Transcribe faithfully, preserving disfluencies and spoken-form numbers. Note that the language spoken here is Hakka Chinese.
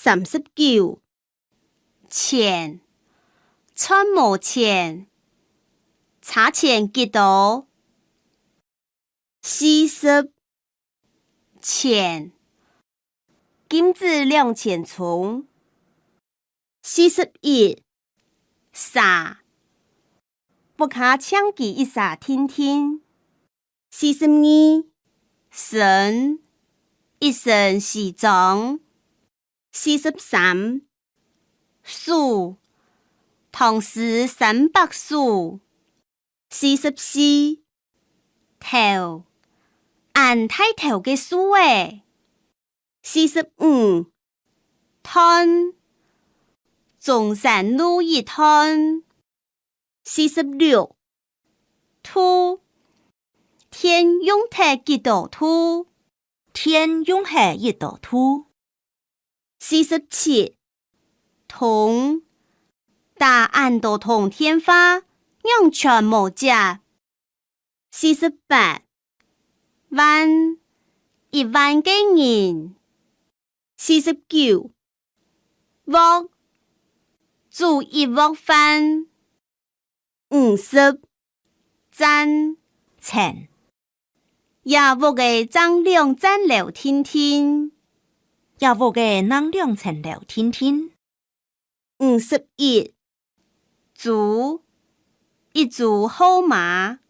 三十九，錢，賺無錢，差錢幾多？四十，錢，禁止兩錢充。 四十一，蛇，屋下淨佢一儕定定。四十二，身，一身西裝。四十三，樹，唐詩三百首。 四十四，頭，恁大頭个樹仔。四十五，段，中山路一段。四十六，度，電用忒幾多度？ 電用忒幾多度？四十七，通，打恁多通電話，仰全無接？四十八，萬，一萬个人。四十九，鑊，煮一鑊飯。 五十，層，層，這屋仔正兩層樓定定。這屋仔正兩層樓定定。五十一，租，一租號碼。